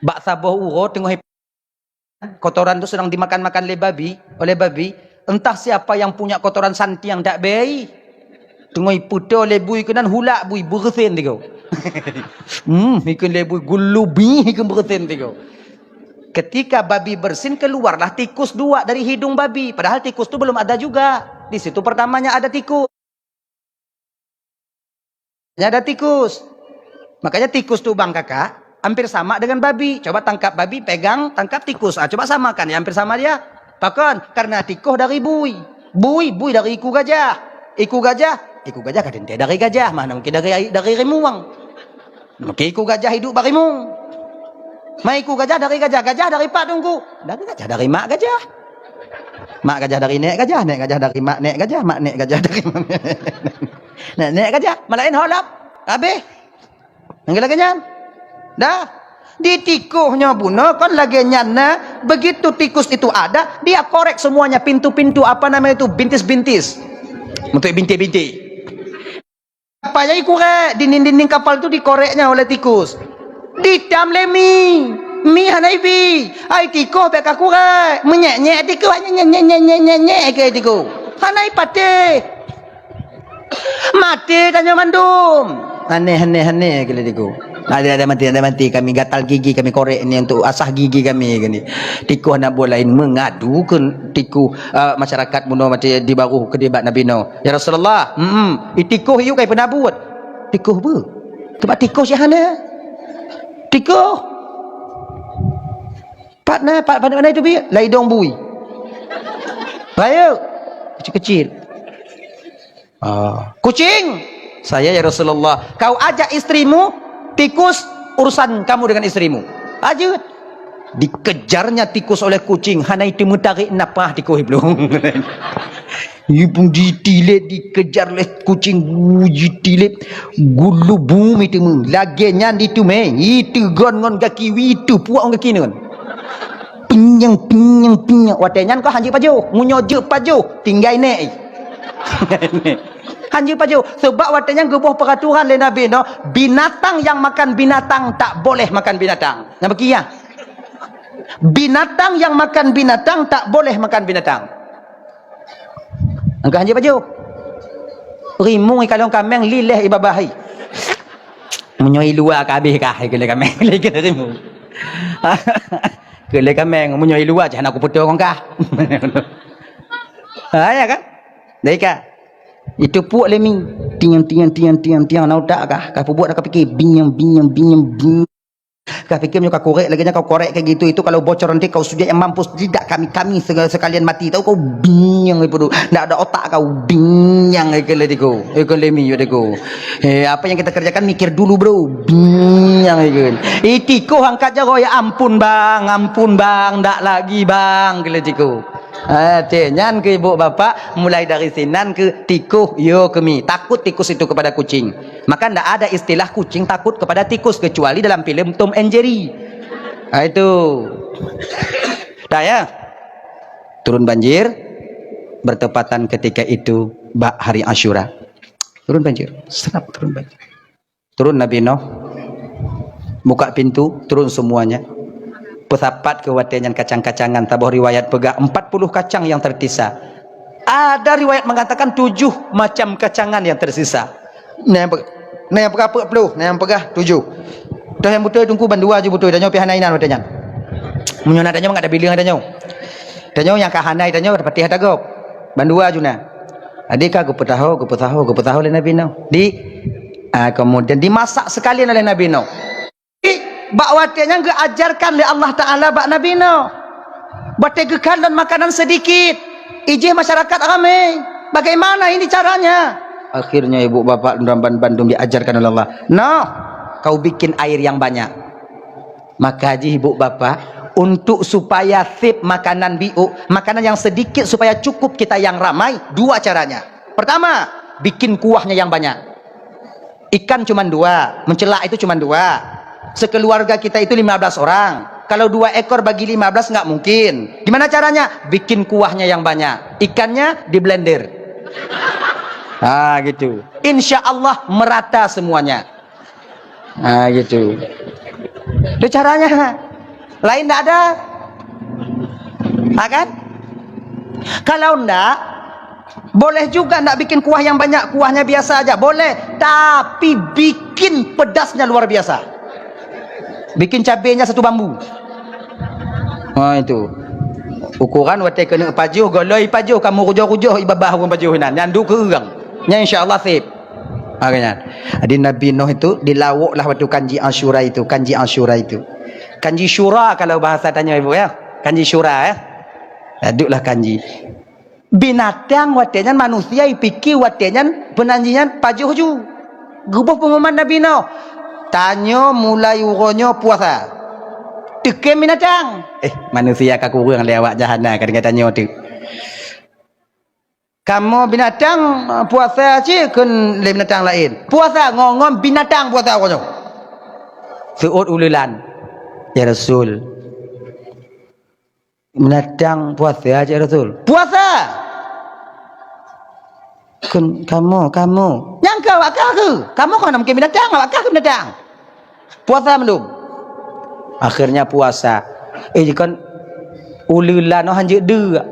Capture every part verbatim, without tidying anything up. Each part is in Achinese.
Bak saboh uroe teungoh kotoran tu sedang dimakan-makan lé babi, oleh babi. Entah siapa yang punya kotoran santiang dak bei. Teungoh ipeutô lé bui keunan, hulak bui, beureusin tigo. Hmm, ikheun lé bui, gulubi ikheun beureusin tigo. Ketika babi bersin, keluarlah tikus dua dari hidung babi. Padahal tikus tu belum ada juga. Di situ pertamanya ada tikus. Ada tikus. Makanya tikus tu bang kakak, hampir sama dengan babi. Coba tangkap babi, pegang, tangkap tikus. Ah, coba samakan, ya hampir sama dia. Pakon? Karena tikus dari bui. Bui, bui dari iku gajah. Iku gajah, iku gajah ka teuntèe dari gajah, mana mungkin dari, dari rimueng. Mungkin iku gajah hidup bak rimueng. Ma iku gajah dari gajah, gajah dari pat teungku. Dari gajah, dari mak gajah. Mak gajah dari nèk gajah, nèk gajah dari mak nèk gajah, mak nèk gajah dari mak nèk, nèk gajah. Malaén holop. Habéh. Nyang lagèe nyan. Dah. Di tikus nyoe bunoe kon lagèe nyan na, begitu tikus itu ada, dia korek semuanya, pintu-pintu, apa namanya itu, bintis-bintis. Untuk bintik-bintik. Payah ikurek, dinding-dinding kapal tu dikoreknya oleh tikus. Ditam lé mi. Mi hana ibi. Ai tikus bèk kakurek. Menyèk-nyèk tikus, nyèk, nyèk, nyèk, nyèk, nyèk, nyèk, keu tikus. Hana ipatéh. Maté tanyoe mandum. Aneh, aneh, aneh, keu tikus. Ada, ada mati, ada mati. Kami gatal gigi, kami korek ni untuk asah gigi kami, keu ni. Tikus hana buet laén, meungadu keu tikus, eh, masyarakat bunoe maté di Baroh keu di bak Nabi Nuh. "Ya Rasulullah, mm, i tikus iyup kai peuna buet." "Tikus beu?" "Teuma tikus nyang hana." "Tikus." "Pat na, pat, pat na itu bi?" "Lam idong bui." "Rayeuk." "Kecil-kecil." "Ah, kucing!" "Saya, ya Rasulullah." "Kau ajak istrimu, tikus, urusan kamu dengan istrimu." Aja. Dikejarnya tikus oleh kucing, hana itu meutarek napah tikus ibloe. Ipun jitilep, dikejar lé kucing, wuh, jitilep. Gulubu mi teumé, lagèe nyan diteumé, iteugon ngon gaki, wi teupuak ngon gaki nyan. Pinyang, pinyang, pinyang. Watèe nyan kah hanjeuet pajoh. Meunyoe jeuet pajoh, tinggai nèk. Hanjeuet pajoh. Sebab watèe nyan geuboh peraturan lé Nabi Nuh, binatang yang makan binatang tak boleh makan binatang. Nyang beukiyah. Binatang yang makan binatang tak boleh makan binatang. Angka hanjeuet pajoh. Rimueng ikalon kaméng, lileh ibabah hai. Meunyoe i luwa ka habéh kah, keu lé kaméng, lé keu rimueng. Keu lé kaméng, meunyoe i luwa, cah hana kupeutô ngon kah. Ha, ya kan? Dari kah? Itu puak lé mi. Tiang, tiang, tiang, tiang, tiang, na utak kah? Kah peubuet, kah pikir, binyang, binyang, binyang, binyang. Ka pikir meunyoe ka korek lagèe nyan, kau korek kayak gitu, itu kalau bocor nanti kau sujud yang mampus, tidak kami, kami se-, sekalian mati. Tahu kau binyang itu tu. Ndak ada otak kau, binyang ikeu lé tikus. Ikeu lé mi, ikeu tikus. Eh, apa yang kita kerjakan mikir dulu, bro. Binyang ikeu. Eh, tikus angkat jaroe, "Ya ampun, Bang, ampun, Bang, ndak lagi, Bang," ikeu lé tikus. Ah, teh, nyan keu ibu bapak, mulai dari sinan keu tikus, yo keu mi. Takut tikus itu kepada kucing. Maka ndak ada istilah kucing takut kepada tikus kecuali dalam filem Tom and Jerry. Ah, itu. Dah ya. Turun banjir bertepatan ketika itu bak hari Asyura. Turun banjir, serap turun banjir. Turun Nabi Nuh, buka pintu, turun semuanya. Peusapat keu watèe nyan kacang-kacangan, saboh riwayat peugah empat puluh kacang yang tersisa. Ada riwayat mengatakan tujuh macam kacangan yang tersisa. Na nyang peugah, na nyang peugah peuet ploh, na nyang peugah tujoh. Toh nyang beutôi teungku bandua ju beutôi, tanyoe pih hana inan watèe nyan. Meunyoe na tanyoe mangat tabileung tanyoe. Tanyoe nyang ka hana tanyoe patéh ata gob. Bandua ju na. Jadi ka geupeusaho, geupeusaho, geupeusaho lé Nabi Nuh. Di, ah, kemudian dimasak sekalian oleh Nabi Nuh. Bak watèe nyan geuajarkan lé Allah Taala bak Nabi Nuh. Watèe geukalon makanan sedikit, ijih masyarakat ramé. Bagaimana ini caranya? Akhirnya ibu bapak dan ban-, bandum diajarkan oleh Allah. Nuh, kau bikin air yang banyak. Maka jih ibu bapak, untuk supaya sip makanan biuk, makanan yang sedikit supaya cukup kita yang ramai, dua caranya. Pertama, bikin kuahnya yang banyak. Ikan cuma dua, mencelak itu cuma dua. Sekeluarga kita itu lima belas orang. Kalau dua ekor bagi lima belas nggak mungkin. Gimana caranya? Bikin kuahnya yang banyak. Ikannya di blender. Ah, gitu. Insya Allah merata semuanya. Ah, gitu. Itu caranya. Lain ndak ada. Ha kan? Kalau ndak, boleh juga ndak bikin kuah yang banyak, kuahnya biasa aja. Boleh, tapi bikin pedasnya luar biasa. Bikin cabenya satu bambu. Ha itu. Ukuran watèe keuneuk pajoh, goloi pajoh, kamoe rujoh-rujoh i babah ureueng pajoh inan. Nyan duek keu ureueng. Nyan insya Allah sép. Ha nyan. Jadi Nabi Nuh itu dilawok lah waktu kanji Asyura itu, kanji Asyura itu. Kanji syura kalau bahasa tanyoe ibu ya. Kanji syura ya. Duek lah kanji. Binatang watèe nyan manusia ipike watèe nyan peunanji nyan pajoh ju. Geuboh peunguman Nabi Nuh. Tanyoe mulai uroe nyoe puasa. Teukém binatang. Eh, manusia ka kureueng lé awak jahana ka deungon tanyoe tu. Kamoe binatang puasa cit kheun lé binatang laén. Puasa ngon-ngon binatang puasa uroe nyoe. Seuôt uleulan. Ya Rasul. Binatang puasa cit Rasul. Puasa! Kheun kamoe, kamoe. Nyang ka awak kah keu? Kamoe kon mungken binatang, awak kah keu binatang. Puasa mandum. Akhirnya puasa. Eh, jikon uleulan oh hanjeuet deuek.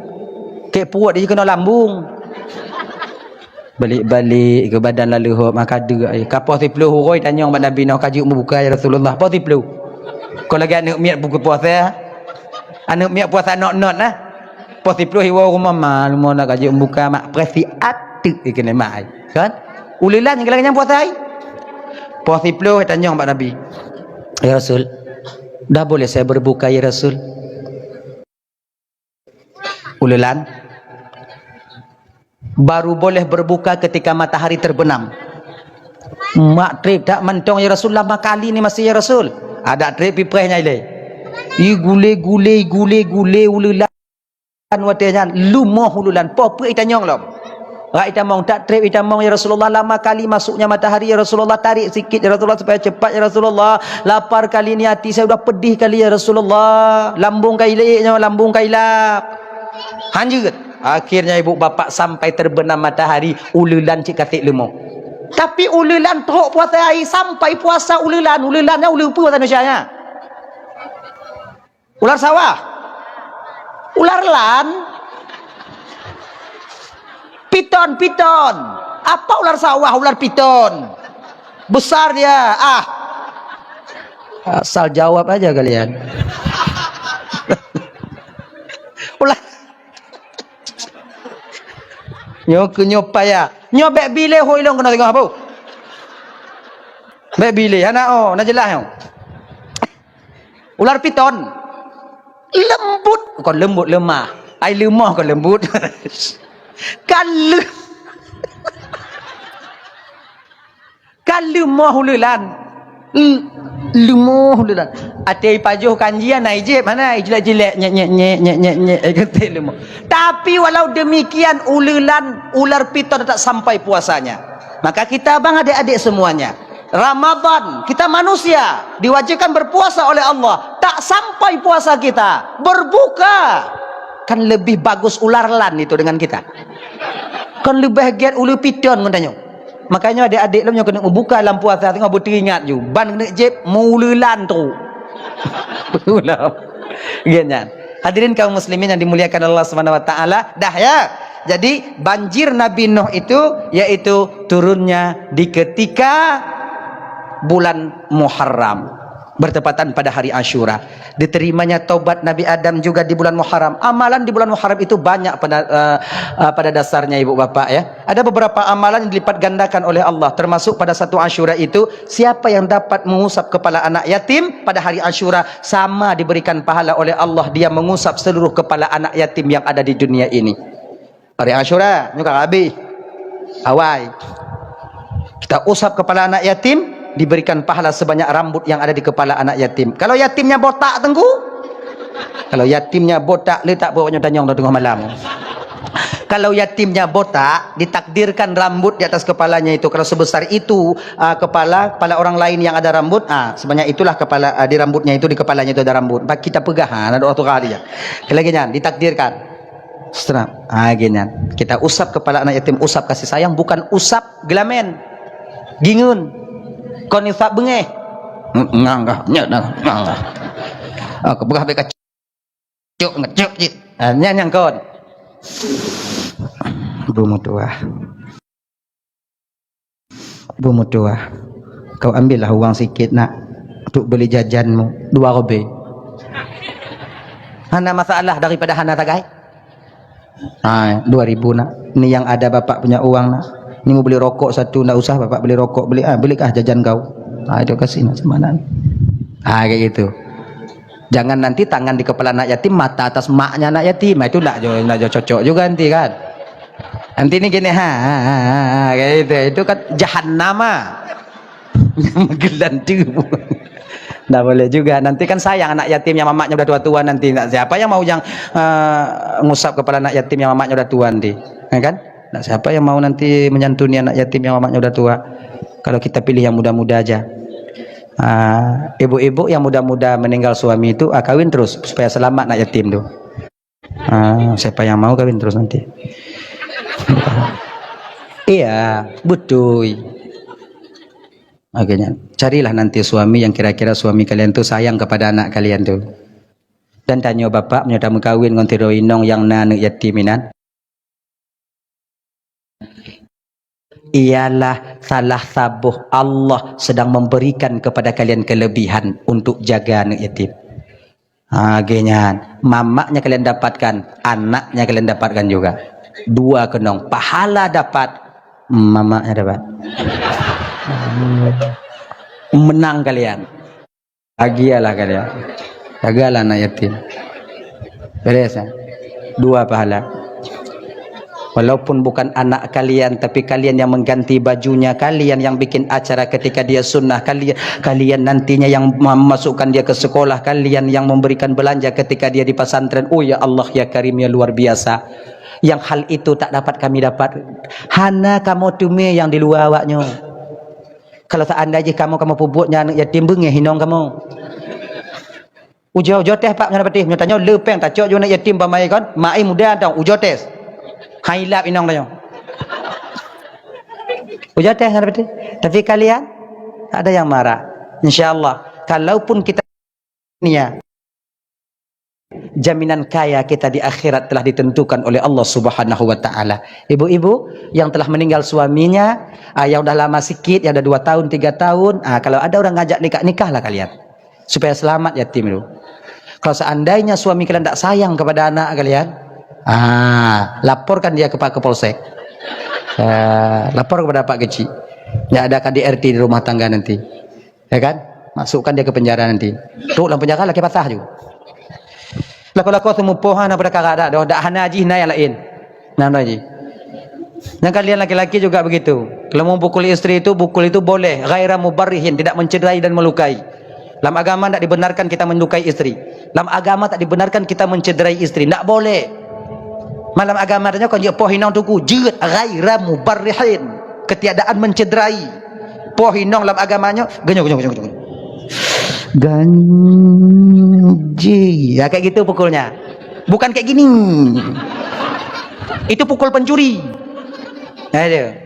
Kek puet jikon lambung. Balik-balik ke badan lalu hop maka deuek. Eh, ka poh siplôh uroe tanyong bak Nabi Nuh ka jeuet meubuka ya Rasulullah. Poh siplôh. Kon lagèe aneuk miet buka puasa. Aneuk miet puasa not-not nah. Poh siplôh iwoe rumoh ma, rumoh na ka jeuet meubuka mak presi ateuk dikeue mak ai. Kan? Uleulan nyang lagèe nyan puasa ai. Poh siplôh tanyong bak Nabi. Ya Rasul, dah boleh saya berbuka ya Rasul? Uleulan. Baru boleh berbuka ketika matahari terbenam. Mak trép that mantong ya Rasul, lama kali ni masih ya Rasul. Ada trép pipreh nyai lé. I gule-gule, i gule-gule uleulan watèe nyan, lumoh uleulan, poh peuet itanyong lom. Rak itamong, that trép itamong ya Rasulullah, lama kali masuknya matahari ya Rasulullah, tarik sikit ya Rasulullah supaya cepat ya Rasulullah. Lapar kali ni hati saya udah pedih kali ya Rasulullah. Lambung ka ilek nyoe, lambung ka ilap. Hanjeuet. Akhirnya ibu bapak sampai terbenam matahari, uleulan cit ka sép leumoh. Tapi uleulan trok puasa ai sampai puasa uleulan, uleulan nyan uleue peue bahasa Indonesia nya? Ular sawah. Ular lan. Piton, piton. Apa ular sawah, ular piton? Besar dia. Ah. Asal jawab aja kalian. Ular. Nyoe keu nyoe payah. Nyoe bèk bilé ho ilong keunoe singoh abu. Bèk bilé hana oh, na jeulaih nyoe. Ular piton. Leumbut, kon leumbut, leumah. Ai leumoh kon leumbut. Kan leu-, kan leumoh uleulan. L-, leumoh uleulan. Até ipajoh kanji na ijép hana ijilek-jilek nyek nyek nyek nyek nyek nyek ai keutek leumoh. Tapi walau demikian uleulan ular piton tetap sampai puasanya. Maka kita bang adik-adik semuanya, Ramadan, kita manusia diwajibkan berpuasa oleh Allah. Tak sampai puasa kita, berbuka. Kan lebih bagus ular lan itu dengan kita. Kan lebih giat uleue piton ngon tanyoe. Makanya adik-adik lom nyoe keuneuk meubuka lam puasa teungoh beuteuingat ju. Ban keuneuk jép meuuleue lan tu. Ulam. Gét nyan. Hadirin kaum muslimin yang dimuliakan Allah Subhanahu wa taala, dah ya. Jadi banjir Nabi Nuh itu yaitu turunnya di ketika bulan Muharram, bertepatan pada hari Asyura. Diterimanya taubat Nabi Adam juga di bulan Muharram. Amalan di bulan Muharram itu banyak pada, eh, eh, pada dasarnya ibu bapak ya. Ada beberapa amalan yang dilipat gandakan oleh Allah, termasuk pada satu Asyura itu, siapa yang dapat mengusap kepala anak yatim pada hari Asyura, sama diberikan pahala oleh Allah dia mengusap seluruh kepala anak yatim yang ada di dunia ini. Hari Asyura, nyoe ka habéh. Awai. Kita usap kepala anak yatim, diberikan pahala sebanyak rambut yang ada di kepala anak yatim. Kalau yatimnya botak, Teungku, kalau yatimnya botak, le tak buat nyoe tanyong dah tengah malam. Kalau yatimnya botak, ditakdirkan rambut di atas kepalanya itu, kalau sebesar itu, ah, kepala, kepala orang lain yang ada rambut, ah, sebanyak itulah kepala, ah, di rambutnya itu, di kepalanya itu ada rambut. Bak kita peugah, ah, ada doa tu kali ya. Lagi nyan, ditakdirkan. Seterang. Ah, lagi nyan. Kita usap kepala anak yatim, usap kasih sayang, bukan usap gelamen. Gingun. Kon usap beungéh. Nganggah, nyan dah, nganggah. Ah, keupeugah bèk kacok, ngecok cit. Ah, nyan nyang kon. Bumeutuah. Bumeutuah. Kau ambillah uang sikit, nak, untuk beli jajanmu, dua robèe. Hana masalah daripada hana sagai. Ha, dua ribu, nak. Ni yang ada bapak punya uang, nak. Ni mau beli rokok satu, ndak usah bapak beli rokok, beli, ah, beli kah jajan kau. Ha, itu kasih, nak, sama anak. Ha, kayak gitu. Jangan nanti tangan di kepala anak yatim, mata atas maknya anak yatim. Ha, itu ndak jo, ndak jo cocok juga nanti, kan. Nanti ni gini, ha, ha, ha, ha, kayak gitu. Itu kan jahanam, ah. Meugeulanteu. Ndak boleh juga. Nanti kan sayang anak yatim yang mamaknya udah tua-tua nanti. Ndak, siapa yang mau yang, eh, ngusap kepala anak yatim yang mamaknya udah tua nanti? Ya kan? Ndak, siapa yang mau nanti menyantuni anak yatim yang mamaknya udah tua? Kalau kita pilih yang muda-muda aja. Ah, ibu-ibu yang muda-muda meninggal suami itu, ah, kawin terus supaya selamat anak yatim tu. Ah, siapa yang mau kawin terus nanti? Iya, betul. Makanya, carilah nanti suami yang kira-kira suami kalian tu sayang kepada anak kalian tu. Dan tanyoe bapak, meunyoe tameukawen ngon sidroe inong nyang na aneuk yatim inan, ialah salah saboh Allah sedang memberikan kepada kalian kelebihan untuk jaga aneuk yatim. Ha, lagèe nyan. Mamaknya kalian dapatkan, anaknya kalian dapatkan juga. Dua keunong, pahala dapat, mamaknya dapat. Menang kalian. Bahagialah kalian. Jagalah anak yatim. Beres, ya? Dua pahala. Walaupun bukan anak kalian, tapi kalian yang mengganti bajunya, kalian yang bikin acara ketika dia sunnah, kalian, kalian nantinya yang memasukkan dia ke sekolah, kalian yang memberikan belanja ketika dia di pesantren. Oh ya Allah, ya Karim, ya luar biasa. Yang hal itu tak dapat kami dapat. Hana kamoe teumé nyang di luwa awaknyoe. Kalau seandai jih kamoe, kamoe peubuet nyan aneuk yatim, beungéh inong kamoe. Ujoe, ujoe tes, Pak, ngon peuteh. Meunyoe tanyoe le péng tacok ju aneuk yatim bak maé kon, maé muda tong, ujoe tes. Hai lap inong tanyoe. Ujoe tes ngon peuteh. Tapi kalian, ada yang marah. Insya Allah, kalaupun kita dunia, jaminan kaya kita di akhirat telah ditentukan oleh Allah Subhanahu wa Ta'ala. Ibu-ibu yang telah meninggal suaminya, ah, yang udah lama sikit, yang udah dua tahun, tiga tahun, ah, kalau ada orang ngajak nikah, nikahlah kalian. Supaya selamat yatim itu. Kalau seandainya suami kalian tak sayang kepada anak kalian, ah, laporkan dia ke Pak Kapolsek. Ah, lapor kepada Pak Kecil. Ya, ada K D R T di rumah tangga nanti. Ya kan? Masukkan dia ke penjara nanti. Trok lam penjara lagi patah ju. Lakoe-lakoe seumupoh hana pada karat dak doh, dak hana jih na nyang laén. Nah, na jih. Nyang kalian laki-laki juga begitu. Kalau mau pukul istri itu, pukul itu boleh, ghaira mubarrihin, tidak mencederai dan melukai. Lam agama tak dibenarkan kita melukai istri. Lam agama tak dibenarkan kita mencederai istri. Tak boleh. Malam agama tanyoe kon jeuet poh inong tuku, jeuet ghaira mubarrihin. Ketiadaan mencederai. Poh inong lam agama nyoe, geunyoe, geunyoe, geunyoe, geunyoe. Ganji. Ya, kayak gitu pukulnya. Bukan kayak gini. Itu pukul pencuri. Nah, itu.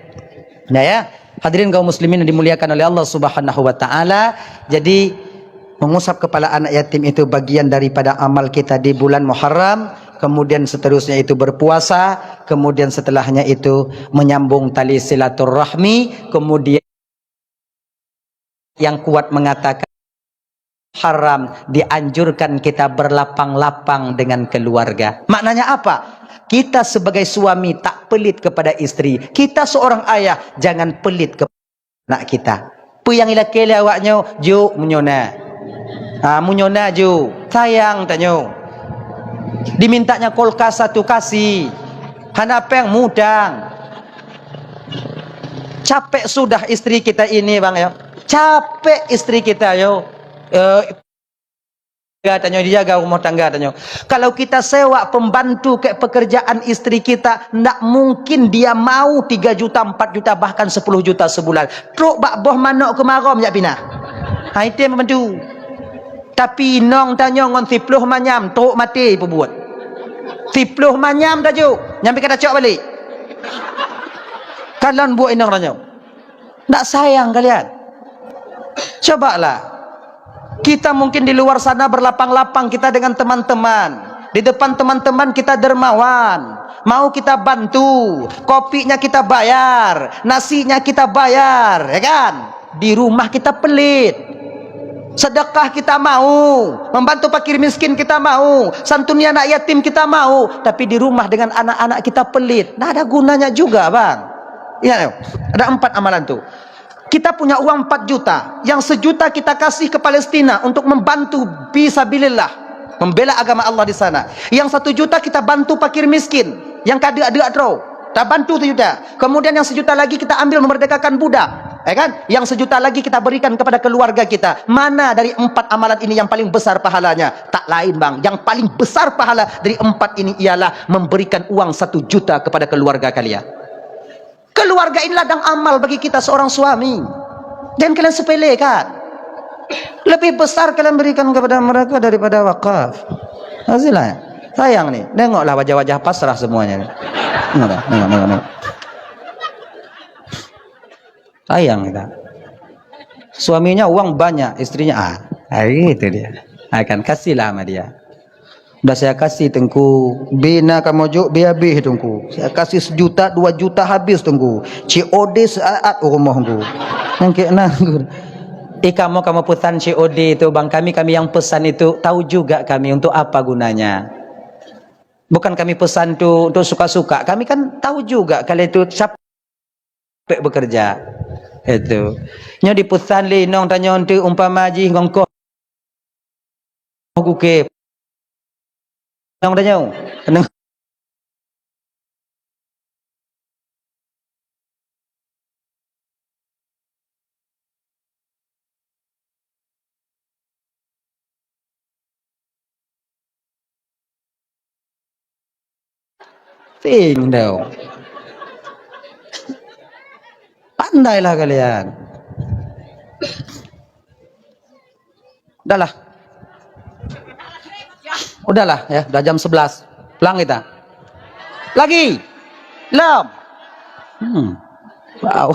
Nah, ya. Hadirin kaum muslimin yang dimuliakan oleh Allah Subhanahu wa Ta'ala. Jadi, mengusap kepala anak yatim itu bagian daripada amal kita di bulan Muharram. Kemudian seterusnya itu berpuasa. Kemudian setelahnya itu menyambung tali silaturahmi. Kemudian yang kuat mengatakan haram, dianjurkan kita berlapang-lapang dengan keluarga. Maknanya apa? Kita sebagai suami tak pelit kepada istri. Kita seorang ayah, jangan pelit kepada anak kita. Peue nyang ilakée lé awaknyoe, jok meunyoe na. Ha, meunyoe na jok, sayang tanyoe. Dimintanya kulkas satu, kasih. Hana péng, mutang. Capek sudah istri kita ini, Bang, ya. Capek istri kita, yo. Eh, tangga tanyoe, dijaga rumah tangga tanyoe. Kalau kita sewa pembantu ke pekerjaan istri kita, ndak mungkin dia mau tiga juta, empat juta, bahkan sepuluh juta sebulan. Trok bak boh manok keumarom jak pinah. Ha, item pembantu. Tapi inong tanyoe ngon siploh manyam, trok maté peubuet. Siploh manyam tajok, nyang pih ka tacok balek. Kalon buet inong tanyoe. Ndak sayang kalian? Cobalah. Kita mungkin di luar sana berlapang-lapang kita dengan teman-teman. Di depan teman-teman kita dermawan. Mau kita bantu. Kopinya kita bayar. Nasinya kita bayar. Ya kan? Di rumah kita pelit. Sedekah kita mau. Membantu fakir miskin kita mau. Santuni anak yatim kita mau. Tapi di rumah dengan anak-anak kita pelit. Nah, ada gunanya juga, Bang. Ya, ada empat amalan tu. Kita punya uang empat juta, yang sejuta kita kasih ke Palestina untuk membantu fisabilillah, membela agama Allah di sana. Yang satu juta kita bantu fakir miskin, yang ka deuk-deuk droe, kita bantu sejuta. Kemudian yang sejuta lagi kita ambil memerdekakan budak, ya kan? Yang sejuta lagi kita berikan kepada keluarga kita. Mana dari empat amalan ini yang paling besar pahalanya? Tak lain, Bang, yang paling besar pahala dari empat ini ialah memberikan uang satu juta kepada keluarga kalian. Keluarga ini ladang amal bagi kita seorang suami. Jangan kalian sepelekan. Lebih besar kalian berikan kepada mereka daripada wakaf. Hasilnya, sayang nih, tengoklah wajah-wajah pasrah semuanya nih. Tengok, tengok, tengok, tengok. Sayang kita. Suaminya uang banyak, istrinya, ah, ah, itu dia. Akan kasihlah sama dia. Dah saya kasih, Teungku, bi na kamoe jok, bi habéh, Teungku. Saya kasih sejuta, dua juta habis, Teungku. C O D seuat-at u rumoh, Teungku. Nyang kek na, Teungku. Eh, kamoe, kamoe peusan C O D itu, Bang. Kami, kami yang pesan itu, tahu juga kami untuk apa gunanya. Bukan kami pesan tu untuk suka-suka. Kami kan tahu juga kalian itu siapa pek bekerja. Itu. Nyoe dipesan lé inong tanyoe tu umpama jih ngon koh gukée. Inong tanyoe. Neng- Ting dong. Pandailah kalian. Udahlah. Udahlah ya, udah jam sebelas. Pulang kita. Lagi. Lom. Hmm. Wow.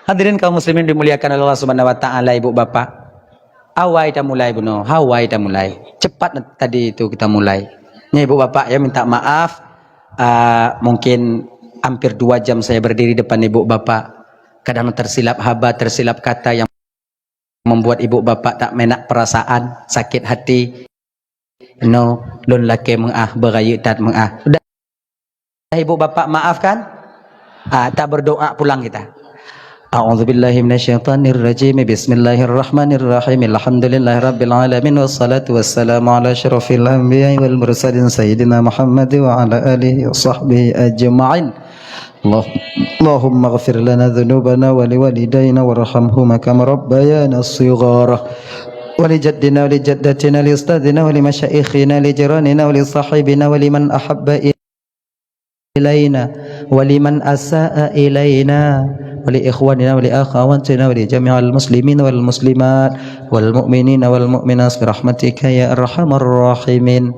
Hadirin kaum muslimin dimuliakan Allah Subhanahu wa taala, Ibu Bapak. Awai tamulai bunoe, awai tamulai. Cepat tadi itu kita mulai. Nya Ibu Bapak ya, minta maaf, ah, mungkin hampir dua jam saya berdiri depan Ibu Bapak. Kadang tersilap haba, tersilap kata yang membuat Ibu Bapak tak enak perasaan, sakit hati. No, lôn lakée meu'ah, beurayeuk that meu'ah. Udah, Ibu Bapak maafkan? Ah, ta berdoa pulang kita. A'udzubillahi minasyaitonirrajim. Bismillahirrahmanirrahim. Alhamdulillahirabbil alamin, wassalatu wassalamu ala asyrafil anbiya'i wal mursalin, sayyidina Muhammad wa ala alihi wa sahbihi ajma'in. Allah-, Allahumma ighfir lana dzunubana wa liwalidayna warhamhuma kama rabbayana shighara. Wa li jaddina wa li jaddatina, li ustadzina wa li masyaikhina, li jiranina wa li sahibina wa liman ahabba ilaina wa liman asa'a ilaina wa li ikhwanina wa li akhawatina wa li jami'il muslimin wal muslimat wal mu'minina wal mu'minat bi rahmatika ya arhamar rahimin.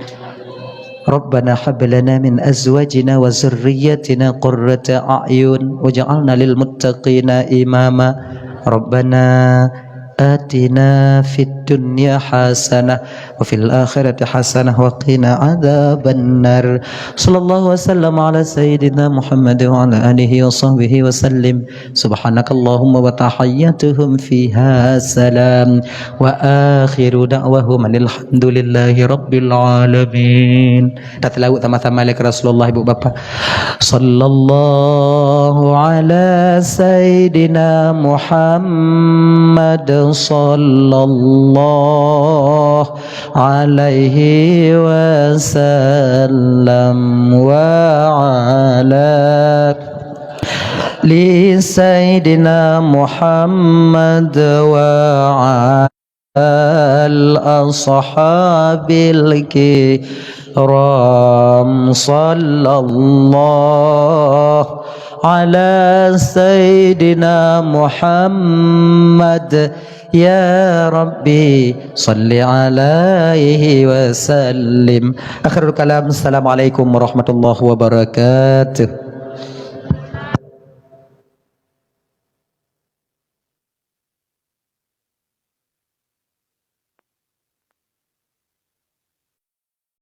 Rabbana hab lana min azwajina wa dzurriyyatina qurrata a'yun waj'alna lil muttaqina imama. Rabbana atina fid dunya hasanah wa fil akhirati hasanah wa qina adzabannar. Sallallahu wasallam ala sayyidina Muhammad wa ala alihi wa sahbihi wa sallim. Subhanakallahumma wa tahiyyatuhum fiha salam. Wa akhiru da'wahum anil hamdulillahi rabbil alamin. Tatilawat sama-sama lé Rasulullah, Ibu Bapak. Sallallahu ala sayyidina Muhammad sallallahu alaihi wasallam wa ala li sayyidina Muhammad wa al ashabil kiram. Sallallahu ala sayyidina Muhammad. Ya Rabbi, salli alaihi wa sallim. Akhirul kalam. Assalamualaikum warahmatullahi wabarakatuh.